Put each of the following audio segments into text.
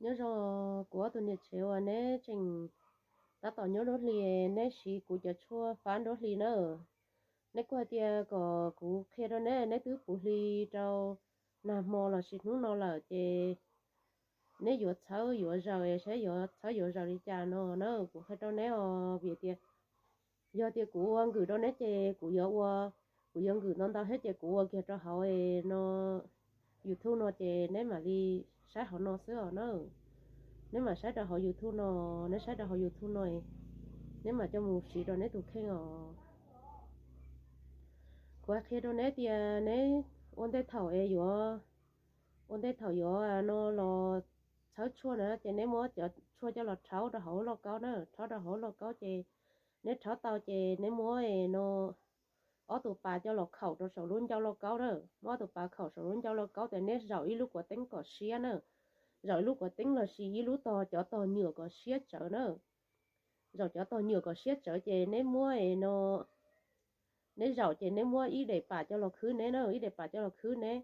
Nyob zoo kuv ob tug niam tsev uas neb tseem tab tom nyob nruab hli, neb siv kuv cov tshuaj fab nruab hli na. Neb kuj hais tias kom kuv qhia rau neb, neb twb puv hli rau nag hmo lossis hnub no lawm ces neb yuav txhawb yuav zaws saib yuav txhawb yuav zaws li cas no na. Kuv qhia rau neb os, vim tias yog tias kuv ua nkws rau neb ces kuv yuav ua, kuv yuav nkws ntau ntau thiab ces kuv ua kiag rau hauv no YouTube no ces neb mam li saib hauv no xwb os na. Neb mam saib rau hauv YouTube no, neb saib rau hauv YouTube no, neb mam coj mus siv rau neb tus kheej os. Kuv qhia rau neb tias neb ua ntej thaum es yuav, ua ntej thaum yuav no los txhawb tshuaj na ces neb muab cov tshuaj coj los rhaub rau hauv lauj kaub na, rhaub rau hauv lauj kaub ces neb rhaub tau ces neb muab no ob tug pas coj los khaum rau saum lub ncauj lauj kaub na, muab ob tug pas khaum saum lub ncauj lauj kaub ces neb zaum ib lub kuav teeb kom siab na, zaum ib lub kuav teeb lossis ib lub tog cov tog nyuam kom siab tsawv na, zaum cov tog nyuam kom siab tsawv ces neb muab no, neb zaum ces neb muab ib daim pas coj los khwb neb na, ib daim pas coj los khwb neb.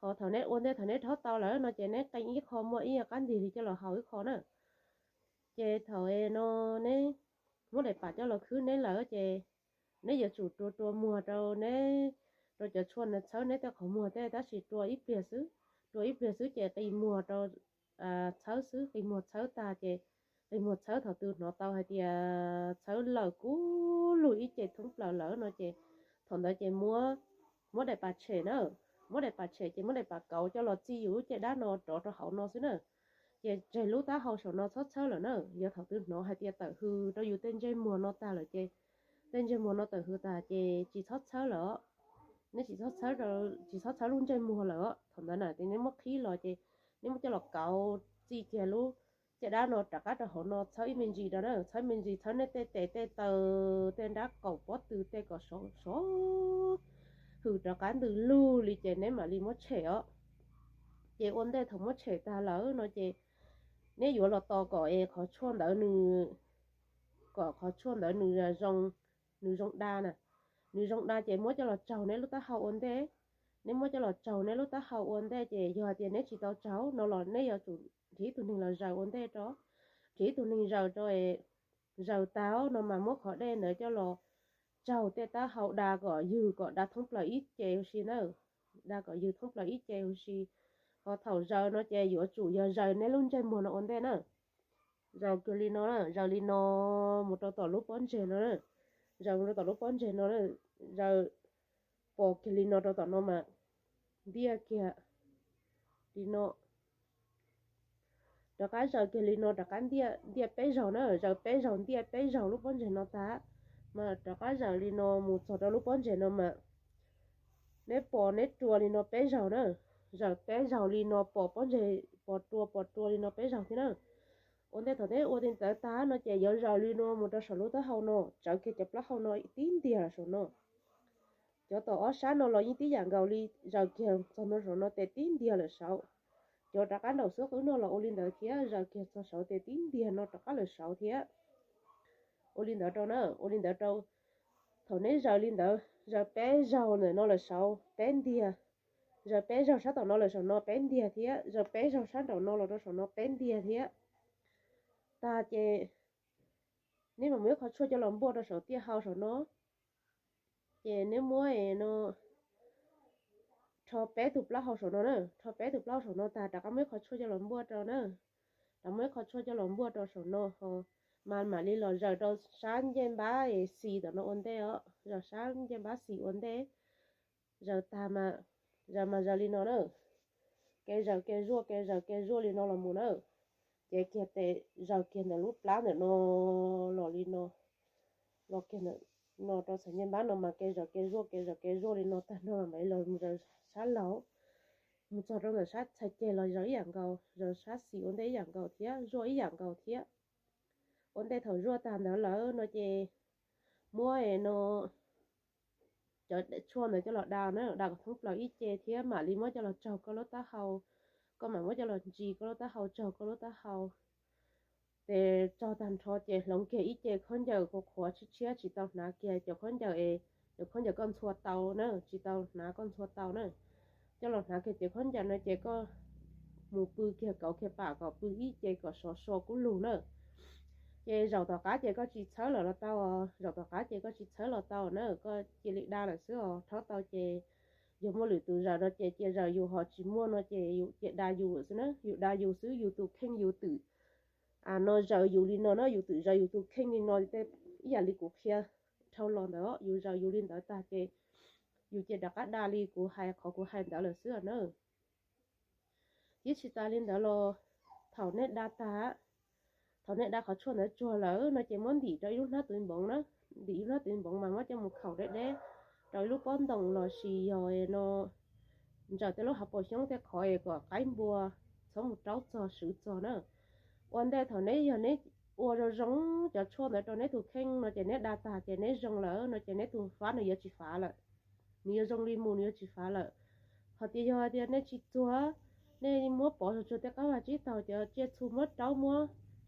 Ho thaum neb ua ntej thaum neb rhaub tau lawm no ces neb qee ib qho muaj ib qab ntig li coj los haus ib qho na. Ces thaum no neb muab daim pas coj los khwb neb lawm ces neb yuav tsum rua rua muag rau neb, rau cov tshuaj no txhawb neb tej qhov muag tej tab sis rua ib pliag xwb, rua ib pliag xwb ces qi muag rau, txhawb xwb, qi muag txhawb tag ces, qi muag txhawb thaum twg hnov tau hais tias txhawb lawm kub lug ib ce thoob plaws lawm no ces thaum ntawd ces muab, muab daim pas tshem na, muab daim pas tshem ces muab daim pas kauv coj los txij yus lub caj dab no rov rau hauv no xwb na. Ces tseg lub taub hau saum no txhob txhawb lawm na. Yog thaum twg hnov hais tias tawm hws rau yus tej ntsej muag no tag lawm ces, tej ntsej muag no tawm hws tag ces tsis txhob txhawb lawm os. Neb tsis txhob txhawb, tsis txhob txhawb lub ntsej muag lawm os. Thaum ntawd na ces neb muab qhib los ces neb muab coj los kauv txij kiag lub caj dab no rov qab rau hauv no txhawb ib me ntsis rau na, txhawb ib me ntsis, txhawb neb tej tes tej taw, tej nrab qaum pob tw tej kom sov sov hws rov qab ntws lug li ces neb mam li muab tshem os. Ces ua ntej thaum muab tshem tag lawm no ces neb yuav los tos kom es qhov tshuaj ntawd nws, kom qhov tshuaj ntawd nws zoo, nws zoo da na. Nws zoo da ces muab coj los tsaug neb lub taub hau ua ntej. Neb muab coj los tsaug neb lub taub hau ua ntej ces yog hais tias neb tsis tau tsaug no los neb yuav tsum nrhiav ib tug neeg los zaws ua ntej rau, nrhiav ib tug neeg zaws rau es zaws tag no mas muab qhov dej ntawd coj los tsaug tej taub hau da kom ywg kom da thoob plaws ib ce huv si na, da kom ywg thoob plaws ib ce huv si. Ho thaum zaws no ces yuav tsum yog zaws neb lub ntsej muag no ua ntej na. Zaws kiag li no na, zaws li no mus rau tom lub pob ntseg no na, zaws mus rau tom lub pob ntseg no na, zaws pos kiag li no rau tom no mas ntiaj kiag li no. Rov qab zaws kiag li no rov qab ntiaj, ntiaj peb zaug na, zaws peb zaug ntiaj peb zaug lub pob ntseg no tag, mas rov qab zaws li no mus txog rau lub pob ntseg no mas neb pos neb rua li no peb zaug na, zaws peb zaug li no pos pob ntseg, pos rua pos rua li no peb zaug thiab na. Ua ntej thaum neb ua li ntawd tag no ces yuav zaws li no mus rau saum lub taub hau no, tsawv kiag cov plaub hau no tib ntiag lawm saum no. Cov tom ob sab no los yeej tib yam nkaus li, zaws kiag txog no saum no tes tib ntiag lawm saud. Cov rov qab nraum xub qwb no los ua li ntawd thiab, zaws kiag txog saud tes tib ntiag no rov qab lawm saud thiab. Ua li ntawd rau na, ua li ntawd rau. Thaum neb zaws li ntawd, zaws peb zaug ntawm no lawm saud peb ntiag, zaws peb zaug sab tom no lawm saum no peb ntiag thiab, zaws peb zaug sab nraum no los rau saum no peb ntiag thiab. Tag ces neb mam muab ib qho tshuaj coj los npuaj rau saum tiaj hau saum no. Ces neb muab no rho peb tug plaub hau saum no na, rho peb tug plaub hau saum no tag rov qab muab ib qho tshuaj coj los npuaj rau na, rov muab ib qho tshuaj coj los npuaj rau saum no ho, mas mam li los zaws rau sab ncej npab xis tom no ua ntej os, zaws sab ncej npab xis ua ntej. Zaws tag mas, zaws mas zaws li no na, kev zaws kev zuaj kev zaws kev zuaj li no los mus na. Ces kiag tes zaws kiag ntawm lub plab ntawm no los li no, los kiag ntawm no rau txhais ncej npab no mas kev zaws kev zuaj kev zaws kev zuaj li no tag no mas mam li los zaws sab laug, mus txog rau ntawm sab txhais ceg los zaws ib yam nkaus, zaws sab xis ua ntej ib yam nkaus thiab zuaj ib yam nkaus thiab. Ua ntej thaum zuaj tag ntawd lawm no ces muab no cov tshuaj ntawd coj los da na, da kom thoob plaws ib ce thiab mam li muab coj los tsaug koj lub taub hau. Koj mam muab coj los ntsis koj lub taub hau, tsaug koj lub taub hau. Ces tsaug tag nrho ces hloov kiag ib ce khaub ncaws qhuav qhuav tshiab tshiab tsis tau hnav kiag cov khaub ncaws es, cov khaub ncaws koj ntxhua tau na, tsis tau hnav koj ntxhua tau na. Coj los hnav kiag cov khaub ncaws no ces koj mus pw kiag kauv kiag pam kom pw ib ce kom sov so kub lug na. Ces zaum tom qab ces koj tsis txhawb lawm los tau, zaum tom qab ces koj tsis txhawb los tau na, koj cia li da lawm xwb os. Rhaub tau ces yog muaj lwm tus zaws no ces cia zaws, yus ho tsis muaj no ces yus cia da yus lawm xwb na, yus da yus xwb, yus tus kheej yus twm no zaws yus li no na, yus twm zaws yus tus kheej li no, ib yam li kuv qhia dhau los ntawd, yus zaws yus li ntawd tag ces yus cia rov qab da li kuv hais, qhov kuv hais ntawd lawm xwb na. Thiab tsis tas li ntawd los thaum nej da tag, thaum nej da qhov tshuaj ntawd tsuag lawm no ces muab ntim rau ib lub hnab tw npoov na, ntim ib lub hnab tw npoov mas muab coj mus khaum deb deb rau ib lub pob ntoos los sis yog no ntsawm tej lub hav paus xyoob tej qhov es kom qaib npua txhob mus raub txog swv txog na. Ua ntej thaum neb, yog neb ua zoo zoo cov tshuaj ntawd rau neb tus kheej no ces neb da tag ces neb zoo lawm no ces neb tus fab nws yuav tsis fav lawm, nws yuav zoo li mus, nws yuav tsis fav lawm. Ho tias yog tias nej tsis txuag, nej muab pov tsuag tej qab vaj tsib taug, cov tsiaj txhu muab raub muab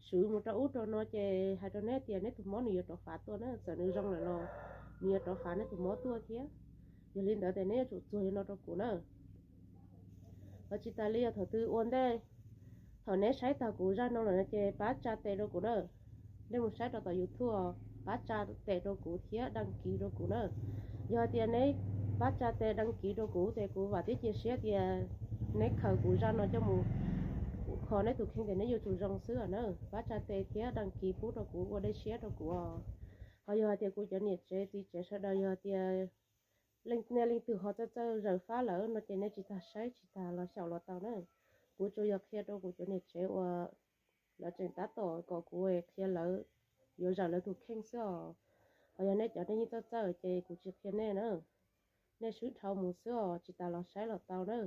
swv mus rau ub rau no ces hais rau neb tias neb tus mob nws yuav rov fav tuaj na, txawm nws zoo lawm los nws yuav rov fav neb tus mob tuaj thiab. Yog li ntawd ces neb yuav tsum txuag li no rau kuv na. Ho tsis tas li os, thaum twg ua ntej, thaum neb saib tag kuv zaj no lawm no ces pab tsa tes rau kuv na. Nej mus saib rau tom YouTube, pab tsa tes rau kuv thiab đăng ký rau kuv na. Yog tias neb pab tsa tes đăng ký rau kuv ces kuv vam thiab cia siab tias neb khaws kuv zaj no coj mus kho neb tus kheej tias neb yuav tsum zoo xwb os na. Pab tsa tes thiab đăng ký pub rau kuv ua dej siab rau kuv os. Ho yog hais tias kuv cov niam tsev txiv tsev sawv daws yog tias leej niaj leej twg ho txawj txawj zaws fab lawm no ces nej tsis tas saib tsis tas los xyaum los tau na. Kuv tsuas yog qhia rau kuv cov niam tsev uas lawv tseem tab tom kom kuv qhia lawv yuav zaws lawv tus kheej xwb os. Ho yog nej cov nej yeej txawj txawj ces kuv tsis qhia nej na. Nej swb dhau mus xwb os, tsis tas los saib los tau na.